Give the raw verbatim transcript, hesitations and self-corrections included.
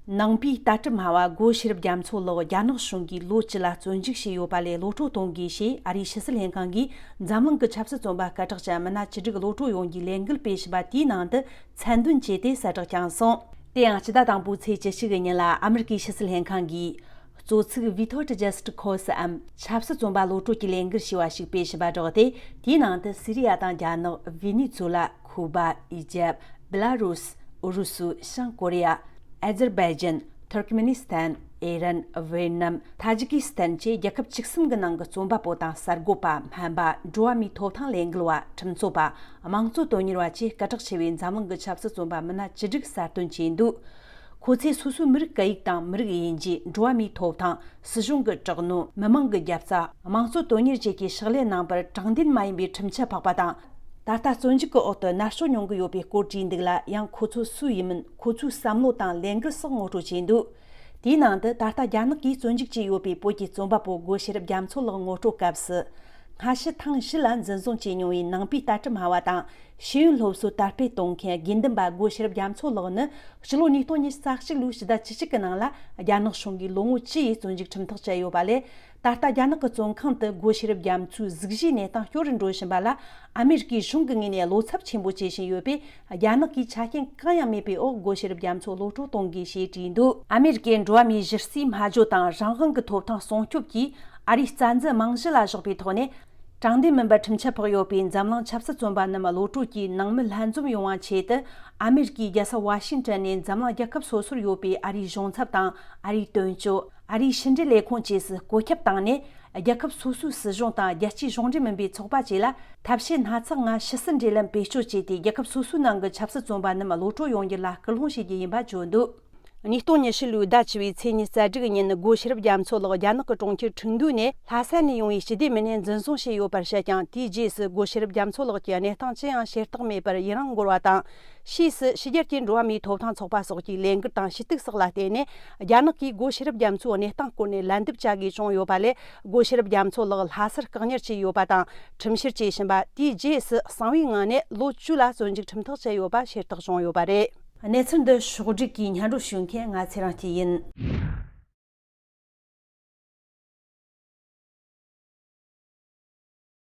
ནང་པའི་ལྟ་གྲུབ་སྨྲ་བ་སྒོ་ཤེས་རབ་རྒྱ་མཚོ་ལགས་རྒྱ་ནག་གཞུང་གིས་ལོ་བཅུ་ལ་བཙོན་འཇུག་བྱས་ཡོད་པ་ལས་གློད་བཀྲོལ་གཏོང་དགོས་ཞེས་ཨ་རིའི་ཕྱི་སྲིད་ལྷན་ཁང་གིས་འཛམ་གླིང་གི་ཆབ་སྲིད་བཙོན་པ་སྐད་གྲགས་ཅན་མི་སྣ་བཅུ་དྲུག་གློད་བཀྲོལ་ཡོང་རྒྱུའི་ལས་འགུལ་སྤེལ་བཞིན་པ་དེའི་ནང་དུ་མཚན་འདོན་བྱས་ཏེ་གསལ་བསྒྲགས་བསྐྱངས་སོང་། དེ་ཡང་སྤྱི་ཟླ་དང་པོའི་ཚེས་བཅུ་གཅིག་གི་ཉིན་ལ་ཨ་མི་རི་ཀའི་ཕྱི་སྲིད་ལྷན་ཁང་གིས་གཙོ་ཚིག་Veto to Justice Cause འམ་ཆབ་སྲིད་བཙོན་པ་གློད་བཀྲོལ་གྱི་ལས་འགུལ་ཞེས་པ་ཞིག་སྤེལ་བཞིན་པ་སྒྲོག་སྟེ། དེའི་ནང་དུ་སི་རི་ཡ་དང་རྒྱ་ནག་ཝེ་ནེ་ཛུ་ལ། ཁུ་པ། ཨི་ཇེབ། བི་ལ་རུས། ཨུ་རུ་སུ། བྱང་ཀོ་རི་ཡ། ཨ་ཛར་བྷའི་ཇན། ཐུར་ཀི་མེ་ནི་སི་ཐན། ཨི་རན། ཝེ་ཏི་ནམ། ཐ་ཇི་ཀི་སི་ཐན་བཅས་རྒྱལ་ཁབ་བཅུ་གསུམ་གྱི་ནང་གི་རྩོམ་པ་པོ་དང་གསར་འགོད་པ། སྨན་པ། འགྲོ་བ་མིའི་ཐོབ་ཐང་ལས་འགུལ་བ། ཁྲིམས་རྩོད་པ། དམངས་གཙོ་དོན་གཉེར་བ་བཅས་སྐད་གྲགས་ཆེ་བའི་འཛམ་གླིང་གི་ཆབ་སྲིད་བཙོན་པ་མི་སྣ་བཅུ་དྲུག་གསར་འདོན་བྱས་འདུག་ཁོ་ཚོས་སོ་སོའི་མི་རིགས་སྐད་ཡིག་དང་མི་རིགས་དབྱེ་འབྱེད། འགྲོ་བ་མིའི་ཐོབ་ཐང་། སྲིད་གཞུང་གི་དྲག་གནོན། མི་མང་གི་རྒྱབ་རྩ། དམངས་གཙོ་དོན་གཉེར་བཅས་ཀྱི་ཕྱག་ལས་གནང་པར་དྲང་བདེན་མ་ཡིན་པའི་ཁྲིམས་ཆད་ཕོག་པ་དང་། ད་ལྟ་བཙོན་འཇུག་གི་འོག་ཏུ་མནར་གཅོད་མྱོང་གི་ཡོད་པའི་སྐོར་བྲིས་འདུག་ལ། ཡང་ཁོ་ཚོ་སུ་ཡིན་མིན། ཁོ་ཚོའི་བསམ་བློ་དང་ལས་འགུལ་སོགས་ངོ་སྤྲོད་བྱས་འདུག་དེའི་ནང་དུ་ད་ལྟ་རྒྱ་ནག་གིས་བཙོན་འཇུག་བྱས་ཡོད་པའི་བོད་ཀྱི་རྩོམ་པ་པོ་སྒོ་ཤེས་རབ་རྒྱ་མཚོ་ལགས་ངོ་སྤྲོད་སྐབས་སུ། སྔ་ཕྱི་ཐེངས་བཞི་ལ་འཛིན་བཟུང་བྱས་མྱོང་བའི་ནང་པའི་ལྟ་གྲུབ་སྨྲ་བ་དང་ཤེས་ཡོན་སློབ་གསོ་དར་སྤེལ་གཏོང་མཁན་དགེ་འདུན་པ་སྒོ་ཤེས་རབ་རྒྱ་མཚོ་ལགས་ནི་ཕྱི་ལོ་ཉིས་སྟོང་ཉི་ཤུ་རྩ་གཅིག་ལོའི་ཕྱི་ཟླ་བཅུ་གཅིག་གི་ནང་ལ་རྒྱ་ནག་གཞུང་གིས་ལོ་ངོ་བཅུ་ཡི་བཙོན་འཇུག་ཁྲིམས་ཐག་བཅད་ཡོད་པ་ལས། ད་ལྟ་རྒྱ་ནག་གི་བཙོན་ཁང་དུ་སྒོ་ཤེས་རབ་རྒྱ་མཚོའི་གཟུགས་གཞིའི་གནས་སྟངས་སྐྱོ་རུ་འགྲོ་བཞིན་པ་ལ་ཨ་མེ་རི་ཀའི་གཞུང་གི་ངོས་ནས་བློ་འཚབ་ཆེན་པོ་བྱེད་བཞིན་ཡོད་པས། རྒྱ་ནག་གིས་ཆ་རྐྱེན་གང་ཡང་མེད་པའི་འོག་སྒོ་ཤེས་རབ་རྒྱ་མཚོ་གློད་བཀྲོལ་གཏོང་དགོས་ཞེས་བྲིས་འདུག་ཨ་མེ་རི་ཀའི་འགྲོ་བ་མིའི་གཞི་རྩའི་སྨྲ་བརྗོད་དང་རང་དབང་གི་ཐོབ་ཐང་སྲུང་སྐྱོབ་ཀྱིས་ཨ་རིའི་རྩ་འཛིན་རྨང་གཞི་ལ་བཞག་པའི་ཐོག་ནས། དྲང་བདེན་མིན་པར་ཁྲིམས་ཆད་ཕོག་ཡོད་པའི་འཛམ་གླིང་ཆབ་སྲིད་བཙོན་པ་རྣམས་གློད་བཀྲོལ་གྱིས་ནང་མི་ལྷན་འཛོམས་ཡོང་བ་ཆེད་དུ། ཨ་མེ་རི་ཀའི་རྒྱལ་ས་ཝ་ཤིང་ཊོན་ནས་འཛམ་གླིང་རྒྱལ་ཁབ་སོ་སོར་ཡོད་པའི་ཨ་རིའི་གཞུང་ཚབ་དང་ཨ་རིའི་དོན་གཅོད། ཨ་རིའི་ཕྱི་འབྲེལ་ལས་ཁུངས་བཅས་སུ་བཀོད་ཁྱབ་བཏང་ནས། རྒྱལ་ཁབ་སོ་སོའི་སྲིད་གཞུང་དང་རྒྱལ་སྤྱིའི་གཞུང་འབྲེལ་མིན་པའི་ཚོགས་པ་བཅས་ལ་ཐབས་ཤེས་སྣ་ཚོགས་ལྔ་ཕྱི་སྲིད་འབྲེལ་ལམ་བེད་སྤྱོད་བྱས་ཏེ། རྒྱལ་ཁབ་སོ་སོའི་ནང་གི་ཆབ་སྲིད་བཙོན་པ་རྣམས་གློད་བཀྲོལ་ཡོང་རྒྱུ་ལ་སྐུལ་སློང་བྱེད་རྒྱུ་ཡིན་པ་བརྗོད་འདུག་ཉིས་སྟོང་ཉི་ཤུ་ལོའི་ཟླ་བཅུ་བའི་ཚེས་ཉི་ཤུ་རྩ་དྲུག་ཉིན་སྒོ་ཤེས་རབ་རྒྱ་མཚོ་ལགས་རྒྱ་ནག་གི་གྲོང་ཁྱེར་ཁྲིན་ཏུའུ་ནས་ལྷ་ས་ནས་ཡོང་བའི་སྤྱི་བདེ་མི་སྣས་འཛིན་བཟུང་བྱས་ཡོད་པར་བཤད་ཀྱང་། དེའི་རྗེས་སུ་སྒོ་ཤེས་རབ་རྒྱ་མཚོ་ལགས་ཀྱི་གནས་སྟངས་ཅི་ཡང་ཤེས་རྟོགས་མེད་པར་ཡུན་རིང་འགོར་བ་དང་། ཕྱིས་སུ་ཕྱི་རྒྱལ་གྱི་འགྲོ་བ་མིའི་ཐོབ་ཐང་ཚོགས་པ་སོགས་ཀྱི་ལས་འགུལ་དང་ཞུ་གཏུག་སོགས་ལ་བརྟེན་ནས། རྒྱ་ནག་གིས་སྒོ་ཤེས་རབ་རྒྱ་མཚོའི་གནས་སྟངས་སྐོར་ནས་ལན་འདེབས་བྱ་དགོས་བྱུང་ཡོད་པ་ལས། སྒོ་ཤེས་རབ་རྒྱ་མཚོ་ལགས་ལྷ་སར་བཀག་ཉར་བྱས་ཡོད་པ་དང་། ཁྲིམས་བཤེར་བྱེད་བཞིན་པ། དེའི་རྗེས་སུ་གསང་བའི་ངང་ནས་ལོ་བཅུ་ལ་བཙོན་འཇུག་ཁྲིམས་ཐག་བཅད་ཡོད་པ་ཤེས་རྟོགས་བྱུང་ཡོད་པ་རེད། གནས་ཚུལ་འདི་ཕྱོགས་བསྒྲིགས་ཀྱིས་སྙན་སྒྲོན་ཞུ་མཁན་ང་ཚེ་རིང་སྐྱིད་ཡིན།